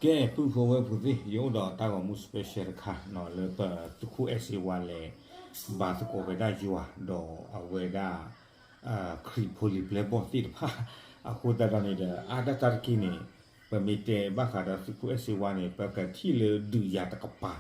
ကဲ ပုၢ်ဖိဝဲၢ်ဖိသ့ၣ် ယအိၣ်ဒီးတၢ်ဂီၤမူ special တခါနီၤ လၢပသုးခိၣ်အဲၣ်စ့ဝါလဲၤ ဘါသကိးဝဲဒၣ်ယွၤ ဒီးအဝဲဒၣ် ခရံာ်ဖိလံၤပျဲၢ်ဘီၣ်သ့ၣ်တဖၣ် အဃိသတးဒီးန့ၣ်ဒီး အါဒၣ်တၢ်တက့ၢ်န့ၣ် ပမ့ၢ်တဲဘၣ်ဃးဒီးသုးခိၣ်အဲၣ်စ့ဝါန့ၣ် ပကထံၣ်လၢဒုးယၤတကပၤ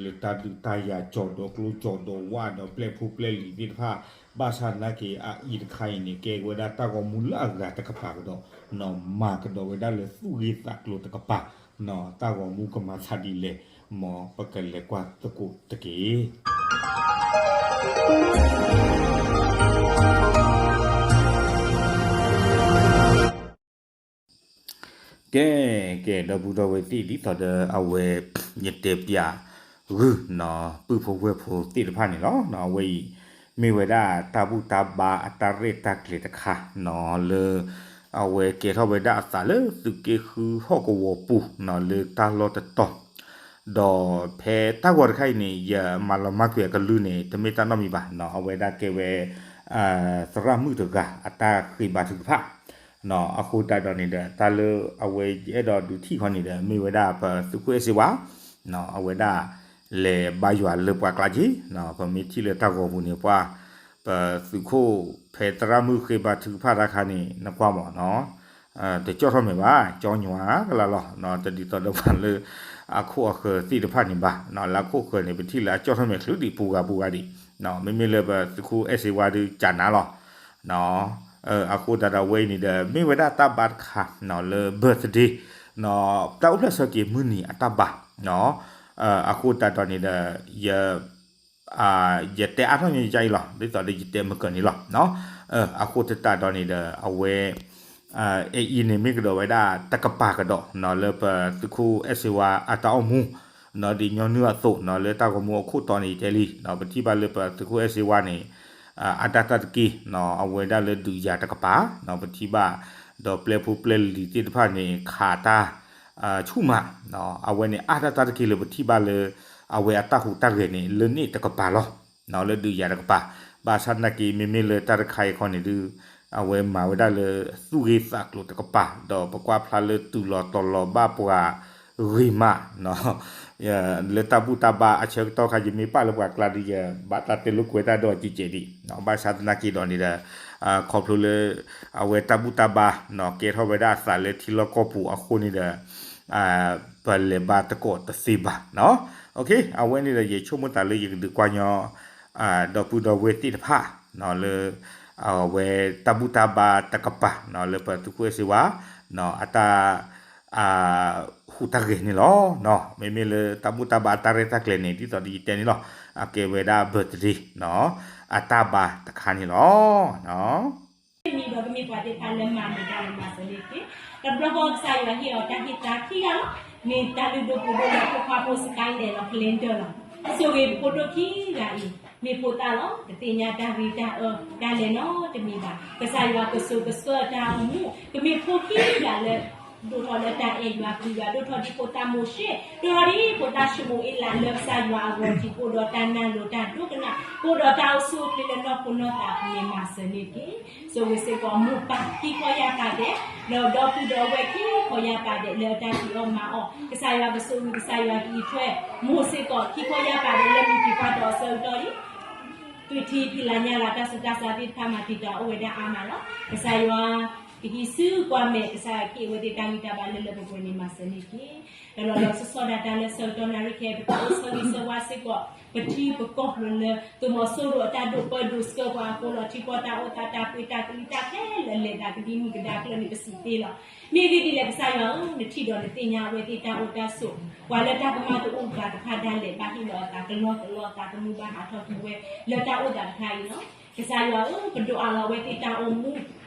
လၢတၢ်ဒုးတၢ်ယၤကၠီၤဒီးကျိကၠီၤဒီးဝၣ်ဒီးပျဲၢ်ဖိပျဲၢ်လံၤသ့ၣ်တဖၣ် ဘၣ်ဆၣ်သနာ်က့အအံၤတခါအံၤန့ၣ် ကဲဝဲဒၣ်တၢ်ဂီၤမူလၢအဂၤတကပၤကဒီး နီၢ်မၤကဒီးဝဲဒၣ်လၢသူၣ်ဂ့ၢ်သးကျိၤတကပၤ တၢ်ဂီၤမူကမၤသးဒ်လဲၣ် မ်ပကလဲၤကွၢ်သကိးတက့ၢ်. ကဲ ကဲ ဒီပုၢ်ဒီဝဲၢ်သ့ၣ် ဒ်သိးဒီးအဝဲ ယတဲပျးဂုၢ်နီၤ ပုၢ်ဖိဝဲၢ်ဖိသ့ၣ်တဖၣ်န့ၣ်လီၤ. အဝဲအံၤ မ့ၢ်ဝဲဒၣ်တၢ်ဘူၣ်တၢ်ဘါအတၢ်ရဲၣ်တၢ်ကျဲၤတခါနီၤ လၢ အဝဲကဲထီၣ်ဝဲဒၣ်အသးလၢသုးက့ဃုဟီၣ်ကဝီၤပူၤနီၤ လၢတၢ်လီၢ်တတီၤ ဒီးဖဲတၢ်ဂီၤတခါအံၤန့ၣ် ယမၤလီၤမၢ်ကွံာ်အကလုၢ်န့ၣ် တမ့ၢ်တၢ်နီတမံၤဘၣ်နီၤ အဝဲဒၣ်ကဲဝဲ သရၣ်မုၣ်တဂၤအတၢ်ဃ့ဘါထုကဖၣ် အဃိသတးဒီးန့ၣ်ဒီး တၢ်လၢအဝဲယအဲၣ်ဒိးဒုးထံၣ်ခီန့ၣ်ဒီး မ့ၢ်ဝဲဒၣ်ပသုးခိၣ်အဲၣ်စ့ဝါ အဝဲဒၣ် လဲၤဘါယွၤလၢပှၤကျါက့ၤ ပမ့ၢ်ထံၣ်လၢတၢ်ဂီၤပူၤန့ၣ် ပှၤ ပသုးခိၣ်ဖဲသရၣ်မုၣ်ဃ့ဘါထုကဖၣ်တၢ်ခါန့ၣ် နကွၢ်မးနီၤ တကၠီၣ်ထီၣ်မဲာ်ဘၣ် ကၠီၣ်ညွၤကလၢ်လီၤ တဒ်သိးဒီးပှၤလၢ အခိၣ်အဃၢၤသ့ၣ်တဖၣ်န့ၣ်ဘၣ် လၢအခိၣ်အဃၢၤန့ၣ် ပထံၣ်လၢအကၠီၣ်ထီၣ်မဲာ်ချုးဒံးပူၤဂၤပူၤဂၤဒံး မ့မ့ၢ်လၢပသုးခိၣ်အဲၣ်စ့ဝါဒုးကနၤလီၤ အဃိသတးဒီးအဝဲအံၤန့ၣ်ဒီး မ့ၢ်ဝဲဒၣ်တၢ်ဘါတခါ လၢ birthday တၢ်အိၣ်ဖျဲၣ်ဆၢက့ၤမုၢ်နံၤအတၢ်ဘါ အဃိသတးဒီးန့ၣ်ဒီး ယ ယတဲအါထီၣ်ညီယအံၤလီၤ ဒ်သိးဒီးယတဲမုၢ်ကၢၤန့ၣ်လီၤ. အဃိသတးဒီးန့ၣ်ဒီး အဝဲ အအံၤန့ၣ်မ့ၢ်ကဒီးဝဲဒၣ်တကပၤကဒီး လၢပသုးခိၣ်အဲၣ်စ့ဝါအတၢ်အိၣ်မူ ဒ်ညီနုၢ်အသိး လၢတၢ်ဂီၤမူအခိၣ်တီန့ၣ် ယတဲလံ ပထံၣ်ဘၣ်လၢပသုးခိၣ်အဲၣ်စ့ဝါန့ၣ် အတၢ်တၢ်တက့ၢ် အဝဲဒၣ်လၢဒုးယၤတကပၤ ပထံၣ်ဘၣ် ဒီးပျဲၢ်ဖိပျဲၢ်လံၤသ့ၣ်တဖၣ်န့ၣ် ခးတၢ် ဆူၣ်မး အဝဲန့ၣ်အါတၢ်တၢ်တက့ၢ်လၢပထံၣ်ဘၣ်လၢ အဝဲအတၢ်ဟူးတၢ်ဂဲၤန့ၣ် လၢန့ၣ်တကပၤလီၤ လၢဒုးယၤတကပၤ ဘၣ်ဆၣ်သနာ်က့ မ့မ့ၢ်လၢတၢ်တခါအံၤခီန့ၣ်ဒုး အဝဲမၤဝဲဒၣ်လၢသူၣ်ဂ့ၢ်သးကျိၤတကပၤ ဒီးပကွၢ်ဖျါလၢတုၤလီၤတီၤလီၤဘၣ်ပှၤဂ့ၤမး လၢတၢ်ဘူၣ်တၢ်ဘါအဆၢကတီၢ်ခါ ယမ့ၢ်ပာ်လၢပှၤကျါဒ်ယဲ ဘၣ်တၢ်တဲလိာ်ကွဲတၢ်ဒီးကဲးကဲးဒံး ဘၣ်ဆၣ်သနာ်က့ဒီးန့ၣ်ဒီး ခီဖျိလၢ အဝဲတၢ်ဘူၣ်တၢ်ဘါ ကဲထီၣ်ဝဲဒၣ်အသးလၢထံလီၢ်ကီၢ်ပူၤအဃိန့ၣ်ဒီး ပလဲၤဘါသကိးတသ့ဘၣ်နီၤ. အဝဲန့ၣ်ဒီး ယဆိကမိၣ်သးလၢယကဒုးကွၢ်ညီ ဒီပုၢ်ဒီဝဲၢ်သ့ၣ်တဖၣ် လၢ အဝဲတၢ်ဘူၣ်တၢ်ဘါတကပၤ လၢပသုးခိၣ်အဲၣ်စ့ဝါ အတၢ် ဟူးတၢ်ဂဲၤန့ၣ်လီၤ. မ့မ့ၢ်လၢတၢ်ဘူၣ်တၢ်ဘါအတၢ်ရဲၣ်တၢ်ကျဲၤန့ၣ် ဒ်သိးဒီးယတဲန့ၣ်လီၤ. အကဲဝဲဒၣ် birthday အတၢ်ဘါတခါန့ၣ်လီၤ. မ့ၢ်ဒီးကမ့ၢ်ပှၤသ့ၣ်တဖၣ်လၢမၤန့ၢ်တၢ်လၢမၤစၢၤန့ၣ်တက့ၢ်. ဒီးတဘျီဃီကစၢ်ယွၤဟ့ၣ်အီၤတၢ်ဟ့ၣ်သါခံဂၤလီၤ. မ့ၢ်တၢ်လုၢ်ဒိၣ်ပှ့ၤဒိၣ်လၢဖိခွါဖိစကါလဲၣ်လီၤ calendar လီၤ. ဆိၣ်ဂ့ၤပဖိဒိၣ်ခံဂၤအံၤ မ့ၢ်ဖိသၣ်လီၤ. တသ့ၣ်ညါတၢ်ဂ့ၤတၢ်အၢတၢ်လဲၤနီတမံၤဘၣ်. ကစၢ်ယွၤကစိာ်ကဆှၢတၢ်အိၣ်မူ ကမ့ၢ်ဖိခံဂၤလၢ ဒိၣ်ထီၣ်လၢတၢ်အဲၣ်ယွၤပျံၤယွၤ ဒိၣ်ထီၣ်ဒ်ဖိသၣ်မိၤၡ့ ဒိၣ်ထီၣ်ဒ်ဖိသၣ်ၡမူၤအ့လးလၢကစၢ်ယွၤအဂီၢ်ထံး ကအိၣ်ဒီးတၢ်နၢ်လိၤတၢ်ဒိကနၣ် ကအိၣ်ဒီးတၢ်အိၣ်ဆူၣ်အိၣ်ချ့လၢနီၢ်ခိနီၢ်သး ပမ့ၢ်မၤစၢၤန့ၣ်တက့ၢ်. ဆိၣ်ဂ့ၤစ့ၢ်ကီးမိၢ်ပၢ်ခံခီယၢ်ပာ်ဒဲး ဒီးဒီပုၢ်ဒီဝဲၢ်ခံခီယၢ်ပာ်ဒဲး လၢအတၢ်ဖံးအီၣ်မၤအီၣ် ကစၢ်ယွၤကဆိၣ်ဂ့ၤ ကစၢ်ယွၤကအံးထွဲ မိၢ်စ့ၢ်ကီး ခံခီယၢ်ပာ်ဒဲးလၢမုၢ်တံၤပှၢ်တီၤအဆၢကတီၢ်အံၤ သွံၣ်ထံဖံးလၢ်ညၣ်လၢ် တၢ်ဆူးတၢ်ဆါသ့ၣ်တဖၣ်မၤတံာ်တာ်အိၣ်ဝဲဒၣ်အါမးလီၤ. ကစၢ်ယွၤ ကဟံးစုကွၢ်မဲာ် ကစၢ်ယွၤကဟ့ၣ်ဝဲသ့ၣ်တၢ်ဂံၢ်တၢ်ဘါလၢလၢပှဲၤပှဲၤန့ၣ် မၤစၢၤန့ၣ်တက့ၢ်. ဒီးလီၤလီၤဆီဆီဒၣ်တၢ်လၢဆၢကတီၢ်နၣ်ရံၣ်ခဲအံၤ ပတၢ်အိၣ်ဆၢဂ့ၤဆၢဝါစ့ၢ်ကီး ပထံပကီၢ်လၢ သုးမီၤစိရိၤအတၢ်ဒိၣ်ပၢဒိၣ်ဆှၢပှၤအဃိ လီၤထံကီၢ်တၢ်အိၣ်သး တၢ်ပှ့ၤတၢ်ကလံၤတၢ်ခဲလၢာ် လဲၤသးကဒံမုၢ်ကဒါကျၢၢ်န့ၣ် ပစံးသ့လီၤ. မ့ၢ်ဂ့ၢ်ဒ်လဲၣ် ကစၢ်ယွၤဧၢ, နထံၣ်ဒီးနသ့ၣ်ညါအဝဲသ့ၣ်တၢ်အိၣ်တၢ်ဆိး, ပှၤလၢတၢ်ကမၣ်တအိၣ်ဘၣ်တဖၣ်ဒၣ်လဲာ် ဘၣ်ဟ့ၣ်လီၤအသးကလီကလီ သးသမူဘၣ်ဟးထီၣ်ကွံာ်ဝဲ လၢတၢ်အိၣ်သးတခါအံၤလီၤ. ကစၢ်ယွၤဧၢ, ပဒိးအးလီၤအဝဲသ့ၣ်တၢ်အိၣ်မူ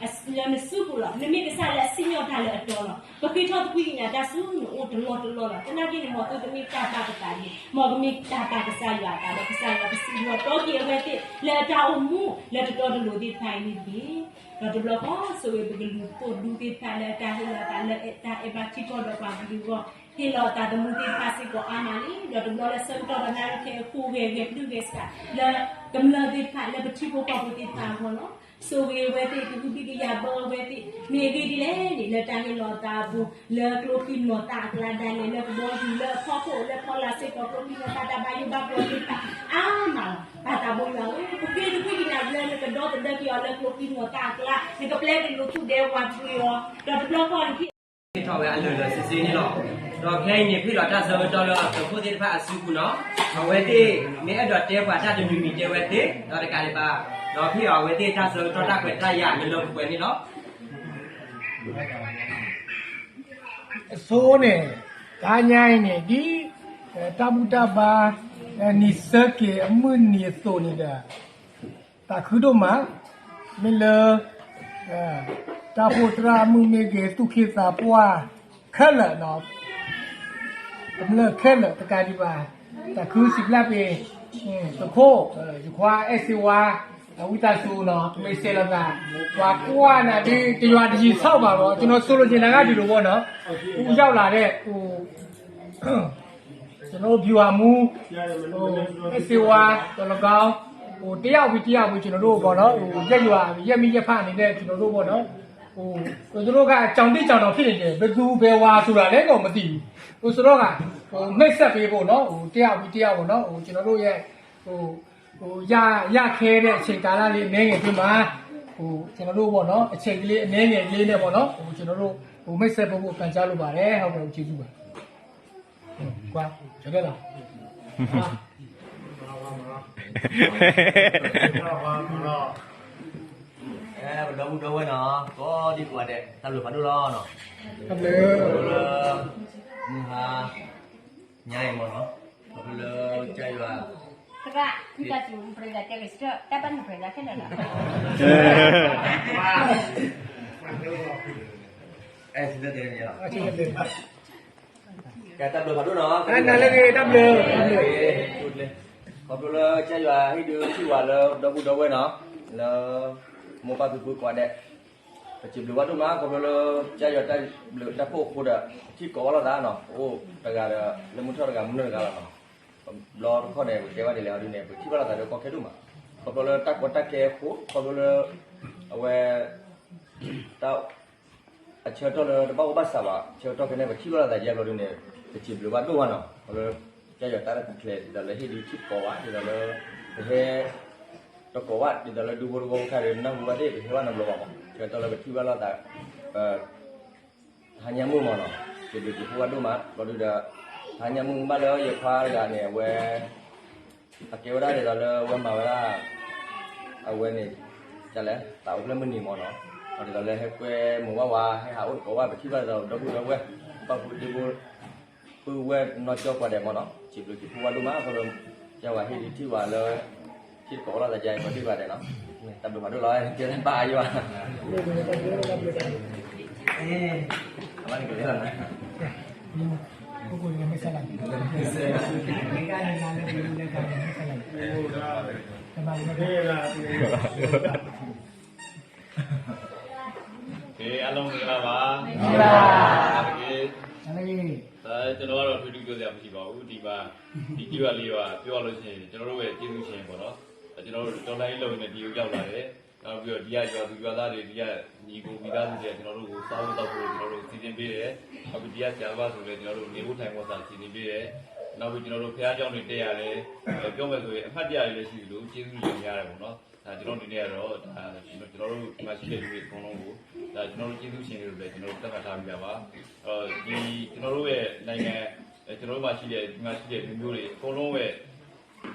လၢနစုပူၤလီၤ. နမ့ၢ်ကစၢ်လၢအစံၣ်ညီၣ်တၢ်လၢအတီလီၤ. ပဃ့ထီၣ်သကွံၢ်ကညးတၢ်ဆူနအိၣ်တလီၢ်တလီၢ်လီၤ. သနာ်က့န့ၣ် မ်သုတမ့ၢ်တၢ်ဘၣ်ပသးတဂ့ၤ, မ်ကမ့ၢ်တၢ်ဘၣ်ကစၢ်ယွၤအသးလီၤ. ကစၢ်ယွၤကစံၣ်ညီၣ်တီက့ၤအဝဲသ့ၣ် လၢအတၢ်အိၣ်မူ လၢတတီတလိၤသ့ၣ်တဖၣ်အံၤန့ၣ်တက့ၢ်. ဒီးတဘျီဃီ ဆိၣ်ဂ့ၤပကလုာ်ဖိဒူသ့ၣ်တဖၣ် လၢအတၢ်ဟ့ၣ်လီၤအသးလၢတၢ်အဲၣ်ဘၣ်ထံကီၢ်ဒီးပှၤကလုာ်အဂီၢ်, ဟ့ၣ်လီၤအသးသမူသ့ၣ်တဖၣ်စ့ၢ်ကီးအါမးလံ. ဒီးတဘျီလၢဆၢကတီၢ်ဒီးနၣ်ရံၣ်ခဲအံၤ ဃိးဂဲၤဂဲၤဘျုးဂဲၤဆှး လၢကမျၢၢ်သ့ၣ်တဖၣ် လၢပထံဖိကီၢ်ဖိသ့ၣ်တဖၣ်အဂီၢ်လီၤ. ဆိၣ်ဂ့ၤဝဲသ့ၣ် ကဟုဘံၣ်ကယာ်ဘၢဝဲသ့ၣ် မ့ၢ်ဂ့ၢ်ဒ်လဲၣ်န့ၣ် လၢတၢ်ဟ့ၣ်လီၤသးအပူၤ လၢကျိချံမျိာ်သၣ်အကျါဒၣ်လဲာ် လၢကဘီယူၤလၢအဖီခိၣ်လၢဖီလာ်စ့ၢ်ကီး ကျိချံမျိာ်သၣ်တၢ်ဘၣ်ယိၣ်ဘၣ်ဘီသ့ၣ်တဖၣ်အါမးလီၤ. ပၢ်သးဘိယွၤဧၢ, ပဃ့တကွံကနၤလၢနကဒီသဒၢက့ၤအီၤလၢကျိချံမျိာ်သၣ်အကျါ, နကပျဲကလိာ်ထူၣ်ဒဲဝးတရံးအီၤ, ဒီးတဘျီဃီနဟ့ၣ် ဟ့ၣ်ထီၣ်ဝဲအလၢာ်လၢာ်ဆ့ဆ့န့ၣ်လီၤ. ဒီးခဲအံၤန့ၣ် ပဟ့ၣ်လီၤတၢ်ဆၢကတီၢ်လၢသုးခိၣ်သ့ၣ်တဖၣ်အစုပူၤနီၤ, အဝဲသ့ၣ်မ့ၢ်အဲၣ်ဒိးတဲပှၤတၢ်တမံၤမံၤတဲဝဲသ့, ဒီးတကးဒံးဘၣ်, ဒီးဟ့ၣ်အီၤအဝဲသ့ၣ်တၢ်ဆၢကတီၢ်တၢ်ခွဲးတၢ်ယာ်လၢလၢပှဲၤပှဲၤန့ၣ်လီၤ. အဆိန့ၣ် တဟါညါအံၤန့ၣ် ဒ်တၢ်ဘူၣ်တၢ်ဘါ နံၣ်ဆၢက့ၤအမုၢ်နံၤအသိးန့ၣ်ဒီး သးခုဒိၣ်မး, မ့ၢ်လၢ တၢ်အိၣ်သရၣ်မုၣ်မ့ၢ်ဂ့ၤ သူၣ်က့သးပှၢ်ခဲလၢာ်နီၤ, ကမျၢၢ်ခဲလၢာ်တကးဒံးဘၣ်, သးခုစံးဘျုးပှၤ သုးခိၣ် ယခွါအဲၣ်စ့ဝါ ဝံသးစူၤနီၤ, မ့ၢ်စဲးလီၤသး ပှၤကွၢ်နၤဒ်တယွၤတယံၤဆီၣ်ဘၣ်ဘၣ်, ကျွန်တော်ဆိုလိုချင်တာက ဒီလိုပေါ့နော်, ဦးရောက်လာတဲ့ ဟို ကျွန်တော်တို့ ဗျူဟာမှူး ဟို အဲၣ်စ့ဝါ သော်လကောင်း ဟို တယောက်ပြီးတယောက်ပြီး ကျွန်တော်တို့ပေါ့နော် ဟို ရက်ရွာ ရက်မိရက်ဖအနေနဲ့ ကျွန်တော်တို့ပေါ့နော် ဟို သူတို့က ကြောင်သစ်ကြောင်တောင်ဖြစ်နေတယ် ဘယ်သူဘယ်ဝါဆိုတာလည်းတော့မသိဘူး ဟို ဆိုတော့က ဟို မိတ်ဆက်ပေးဖို့နော် ဟို တယောက်ပြီးတယောက်ပေါ့နော် ဟို ကျွန်တော်တို့ရဲ့ ဟို ဟို ရ ရခဲ့တဲ့အချိန်ကာလလေးအနည်းငယ်အတွင်းမှာ ဟို ကျွန်တော်တို့ပေါ့နော် အချိန်ကလေးအနည်းငယ်လေးနဲ့ပေါ့နော် ဟို ကျွန်တော်တို့ ဟို မိတ်ဆက်ပေးဖို့ပန်ကြားလိုပါတယ် ဟုတ်ကဲ့ ကျေးဇူးပါ ကွာ ကျွန်တော်လာ အဲ ပဒီပုၢ်ဒီဝဲၢ်နီၤ ကိးဒံကိးဂၤဒဲး တၢ်ဘျုးဖးဒိၣ်လီၤနီၤ တၢ်ဘျုး လၢ မုၢ်ဟါ ညါအံၤမ့ၢ်နီၤ ခီဖျိလၢကစၢ်ယွၤ သရၣ် ဖုတၢ်စူၤ နပရံသးတဲက့ၤစၢၢ် တၢ်ဘၣ်နပရံသးခဲလၢာ်လီၤ အဲ စံးတၢ်တဲန့ၣ်လီၤ ကဲ တၢ်ဘျုးဖးဒိၣ်နီၤ နၤလၢဂ့ၤ တၢ်ဘျုး တၢ်ဘျုး ခီဖျိလၢကစၢ်ယွၤဟ့ၣ်ဒုးထံၣ်ဝဲလၢဒီပုၢ်ဒီဝဲၢ်နီၤ လၢ မိၢ်ပၢ်ဖံဖုကိးဂၤဒဲး ပစံးဘျုးဘၣ်ဒိၣ်မး ခီဖျိလၢကစၢ်ယွၤတၢ်ဘျုးတၢ်ဖှိၣ်အဃိဒီး ထံၣ်ကိးဘၣ်လိာ်သးနီၤ ပအိၣ်တဂၤဒီး လၢမုၢ်ထီၣ်တဂၤမုၢ်နုာ်တဂၤလီၤနီၤ ဘျီတခီန့ၣ် ပတဲဘၣ်ဒ်လဲၣ်အီၤဒ်န့ၣ် ပထံၣ်ဘၣ်လိာ်သးဒီးကီခဲဒိၣ်မး ခီဖျိလၢတၢ်ကီတၢ်ခဲအဃိ ခီဖျိလၢ အဝဲ တၢ် အဆၢကတီၢ်လၢတဘၣ်အိၣ်ဘၣ်စးဘၣ် ဆၢကတီၢ်ခဲန့ၣ် ပထံၣ်ဘၣ်လိာ်သးယဲဘျီဒ်န့ၣ် ပစံးဘျုးဘၣ်ဒိၣ်မးနီၤ ခီဖျိလၢ ကစၢ်ယွၤတၢ်ရဲၣ်တၢ်ကျဲၤ ဒ်သိးလၢဟ့ၣ်ဒုးထံၣ်ကိးဘၣ် ဒ်သိးလၢ ပဟဲ တကိးဘၣ် ဒ်သိးလၢဒူဖိတဝီဖိခါဒီး နၢ်ဟူဘၣ်သ့ၣ် ပဟဲဘၣ်နီတဘျီဘၣ်မး ဆၢကတီၢ်လၢပထံၣ်ဘၣ်လိာ်သး တဟါညါမုၢ်မ့ၢ်နီၤ စံးဘျုးစံးဖှိၣ်ဘၣ်ဒိၣ်မး ဘျီဒုဒီး တဟါညါမုၢ်ဘၣ်လၢယခွါတဂၤန့ၣ် အဝဲ အကဲဝဲဒၣ်ဒ်သိးလၢအဝဲမၤဝဲဒၣ် အဝဲန့ၣ် ဒ်လဲၣ် သးအိၣ်ဖျဲၣ်မုၢ်နံၤမ့ၢ်နီၤ ဒ်သိးလၢဟဲကွဲမုာ်ဝဲဝဲ ဟဲဟးအိၣ်တကိးဘၣ် ပထံၣ်ဘၣ်ဒ်သိးဒီပုၢ်ဒီဝဲၢ် ပၢ်ဖိဒ့ဖိ ပုၢ်ဝဲၢ်နီၢ်ကၠီပှၤဒဲးမ့ၢ်နီၤ စံးဘျုးစံးဖှိၣ်ဘၣ်ဒိၣ်မး အဃိဒီး ကစၢ်ယွၤဟ့ၣ်ဒုးထံၣ်ဝဲလၢ ထံၣ်တကိးဘၣ်လိာ်သးယၤ ပှၤဒ့ပှၤဒဲးနီၤ တၢ်ဘျုးဖးဒိၣ်လီၤ ကဲဘၣ်ယွၤ အမၤနကလဲၤလီၤနၤ ကိုကိုလည်းမဆလာဘူး။ မင်းကလည်းလာလည်းဘယ်လိုလဲကလည်းမဆလာဘူး။ တမန်လည်း ကဲ အားလုံးမင်္ဂလာပါ။ မင်္ဂလာပါ။ တကယ် ဒါလည်း ကျွန်တော်ကတော့ ထွေထွေပြောစရာမရှိပါဘူး။ ဒီမှာ ဒီကျေးရွာလေးရွာ ပြောရလို့ရှိရင် ကျွန်တော်တို့ရဲ့ကျေးဇူးရှင်ပေါ့နော်။ ကျွန်တော်တို့ တော်လှန်ရေးလုပ်ရင်းနဲ့ ဒီကိုရောက်လာတယ်။ နောက်ပြီးတော့ ဒီကရွာသူရွာသားတွေ ဒီကညီအစ်ကိုမိသားစုတွေက ကျွန်တော်တို့ကို စားဖို့သောက်ဖို့ ကျွန်တော်တို့ စီစဉ်ပေးတယ်။ နောက်ပြီး ဒီကဆရာသမားဆိုလည်း ကျွန်တော်တို့ နေဖို့ထိုင်ဖို့စာ စီစဉ်ပေးတယ်။ နောက်ပြီး ကျွန်တော်တို့ ဘုရားကျောင်းတွေ တက်ရတယ်။ အဲ ပြောမယ်ဆိုရင် အမှတ်တရတွေလည်း ရှိသလို ကျေးဇူးတွေလည်း များတယ်ပေါ့နော်။ ဒါ ကျွန်တော်အနေနဲ့ကတော့ ဒါ ကျွန်တော်တို့ ဒီမှာရှိတဲ့လူတွေ အကုန်လုံးကို ဒါ ကျွန်တော်တို့ ကျေးဇူးရှင်တွေလို့လည်း ကျွန်တော်တို့ သတ်မှတ်ထားပြီးသားပါ။ အဲတော့ ဒီ ကျွန်တော်တို့ရဲ့နိုင်ငံ အဲ ကျွန်တော်တို့မှာရှိတဲ့ ဒီမှာရှိတဲ့လူမျိုးတွေ အကုန်လုံးရဲ့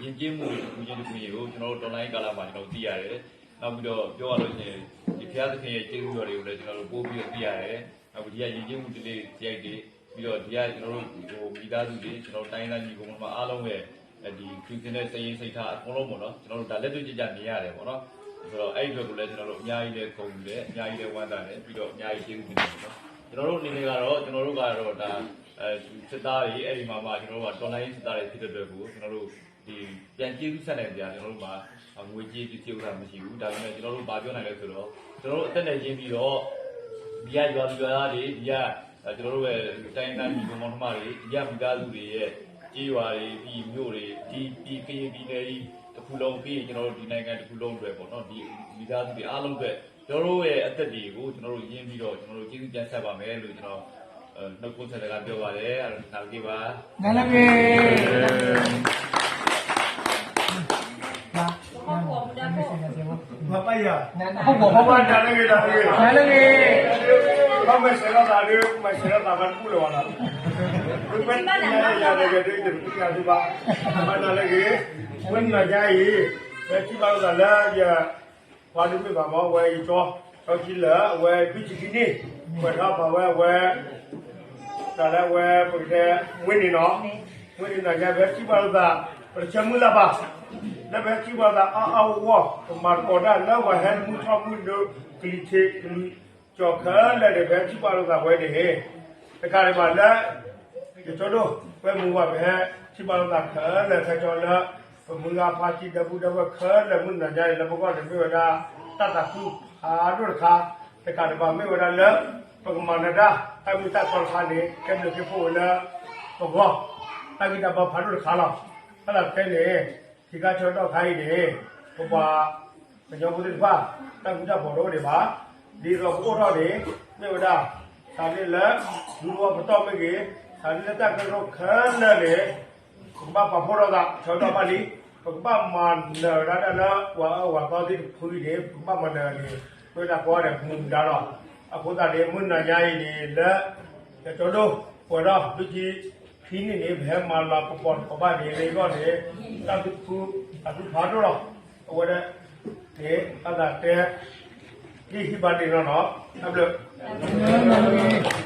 ယဉ်ကျေးမှုတွေ တစ်ခုချင်းတစ်ခုချင်းကို ကျွန်တော်တို့ တော်လှန်ရေးကာလမှာ ကျွန်တော်တို့ သိရတယ်။ နောက်ပြီးတော့ ပြောရလို့ရှိရင် ဒီဘုရားသခင်ရဲ့ ကျေးဇူးတော်တွေကိုလည်း ကျွန်တော်တို့ ပိုပြီးတော့ သိရတယ်။ နောက်ပြီး ဒီကယဉ်ကျေးမှုဓလေ့စရိုက်တွေ ပြီးတော့ ဒီက ကျွန်တော်တို့ ဟို မိသားစုတွေ ကျွန်တော်တို့ တိုင်းရင်းသားညီအစ်ကိုမောင်နှမအားလုံးရဲ့ ဒီ ခရစ်ယာန်နဲ့ စိတ်ရင်းစိတ်ထား အကုန်လုံးပေါ့နော်။ ကျွန်တော်တို့ ဒါ လက်တွေ့ကျကျ မြင်ရတယ်ပေါ့နော်။ ဆိုတော့ အဲ့ဒီအတွက်ကိုလည်း ကျွန်တော်တို့ အများကြီးလည်း ဂုဏ်ယူတယ်။ အများကြီးလည်း ဝမ်းသာတယ်။ ပြီးတော့ အများကြီး ကျေးဇူးတင်တယ်ပေါ့နော်။ ကျွန်တော်တို့အနေနဲ့ကတော့ ကျွန်တော်တို့ကတော့ ဒါ အဲ စစ်သားတွေ အဲ့ဒီမှာမှ ကျွန်တော်တို့က တော်လှန်ရေးစစ်သားတွေ ဖြစ်တဲ့အတွက်ကို ကျွန်တော်တို့ ဒီ ပြန်ကျေးဇူးဆက်နိုင်စရာ ကျွန်တော်တို့မှာ ငွေကြေးပစ္စည်းဥစ္စာ မရှိဘူး။ ဒါပေမဲ့ ကျွန်တော်တို့ ဘာပြောနိုင်လဲဆိုတော့ ကျွန်တော်တို့ အသက်နဲ့ရင်းပြီးတော့ ဒီက ရွာသူရွာသားတွေ ဒီက ကျွန်တော်တို့ရဲ့ တိုင်းရင်းသားညီအစ်ကိုမောင်နှမတွေ ဒီက မိသားစုတွေရဲ့ ကျေးရွာတွေ ဒီမြို့တွေ ဒီ ဒီကရင်ပြည်နယ်ကြီးတစ်ခု ခုလောကပီး ကျွန်တော်တို့ဒီနိုင်ငံတစ်ခုလုံးအတွက်ပေါ့နော်ဒီမိသားစုတွေအားလုံးအတွက်ကျွန်တော်တို့ရဲ့အသက်တွေကိုကျွန်တော်တို့ရင်းပြီးတော့ကျွန်တော်တို့ကျေးဇူးတင်ဆက်ပါမယ်လို့ကျွန်တော်နှုတ်ခွန်းဆက်စကားပြောပါတယ်အဲ့တော့နားကြည့်ပါနားလကီး မပယါ ဟောပါတၢ်လၢဂ့ၤတၢ်လၢဂ့ၤ တၢ်လၢဂ့ၤ ဘၣ်မ့ၢ်ဆဲးလီၤသးဒုး မ့ၢ်ဆဲးလီၤသးဘၣ်တပူလၢၤဘၣ်နီၤ ဒုးပဲတၢ်လၢဂ့ၤတၢ်လၢဂ့ၤဒုးတပူလၢၤဘၣ် ဘၣ်တၢ်လၢဂ့ၤ ဝဲနၤယါအံၤ ဝဲထံၣ်ဘၣ်လိာ်သးလၢယ ပှၤဒုးမ့ၢ်ဘၣ်မ့ၢ်ဝဲယကၠီ ကၠီခံလၢအဝဲဒုးဆံခံန့ၣ် ကွဲးထီၣ်ပာ်ဝဲအဝဲ တၢ်လၢအဝဲပကတဲ မွေးနေ့နီၤ မွေးနေ့နၤယါ ပဟဲထံၣ်ဘၣ်လိာ်သး ပတဆၢမုၢ်လၢ်ဘၣ် လၢပဟဲထံၣ်ဘၣ်လိာ်သးအါအါဂီၢ်ဂီၢ် ပမၤသကိးတၢ်လၢပှၤဟဲတမုၢ်ထီၣ်မုၢ်ဒိ ကလံၤထံးကလံၤကၠီခဲလၢာ်န့ၣ် ပဟဲထံၣ်ဘၣ်လိာ်သးဝဲန့ၣ် တကးဒံးဘၣ်လၢ ယကၠီဒိၣ် ဝဲမုၢ်ဝဲပဟဲထံၣ်ဘၣ်လိာ်သးခဲလၢာ်ခဲဆ့လၢ ပမုၢ်ဂၤဖါတံၢ်ဒီပုၢ်ဒီဝဲၢ်ခဲလၢာ်မုၢ်နၤယါအံၤလၢပဂီၢ်န့ၣ်မ့ၢ်ဝဲဒၣ် တၢ်သးခုဖးဒိၣ်တခါ တကးဒံးဘၣ်မ့ၢ်ဝဲဒၣ်လၢ ပကမၤနၢၤတၢ် တၢ်မုာ်တၢ်တီတခါန့ၣ် ကဲဘျုးက့ၤဖှိၣ်ဝဲလၢ ပဂီၢ် တၢ်ဂံၢ်တၢ်ဘါဖးဒိၣ်တခါလီၤ. တၢ်သးတဲန့ၣ် ထံကါဆၢကတီၢ်ခါအံၤန့ၣ် ပပှၤ ကညီဖိသ့ၣ်တဖၣ် တၢ်မုာ်တၢ်တီတအိၣ်ဒံးဘၣ်. ဒ်သိးပအိၣ်ထီၣ်န့ၣ် မ့ၢ်ဝဲဒၣ် တၢ်လၢလၢ လူၤဝဲပတီၢ်မ့ၢ်ဂ့ၤ တၢ်လၢလၢတၢ်ကရၢကရိခဲလၢာ်န့ၣ် ပကဘၣ်ပာ်ဖှိၣ်ထီၣ်သး ဆၢကတီၢ်ဘၣ်လံ ပကဘၣ်မၤနၢၤဝဲဒၣ်တၢ်လၢပှၤအၢပှၤသီသ့ၣ်တဖုအံၤန့ၣ် ပကဘၣ်မၤနၢၤန့ၣ် မ့ၢ်ဝဲဒၣ်ကိးဂၤဒဲးမူဒါလီၤ. အဃိသတးန့ၣ် မုၢ်နၤညါအံၤန့ၣ်လၢ ယကၠီဒိၣ် ပှဲၤထီၣ်ဒုးကံ ခံနံၣ်န့ၣ် ပဟဲမၤလၤကပီၤတကပၤဘၣ်န့ၣ် လၢယဂီၢ်န့ၣ် တၢ်သူၣ်ဖှံသးဖှံဖးဒိၣ်လီၤ. အဝဲဒၣ်န့ၣ် တၢ်သးတဲ ဒ်ဟံၣ်ဘါန့ၣ်လီၤနီၤ တၢ်ဘျုး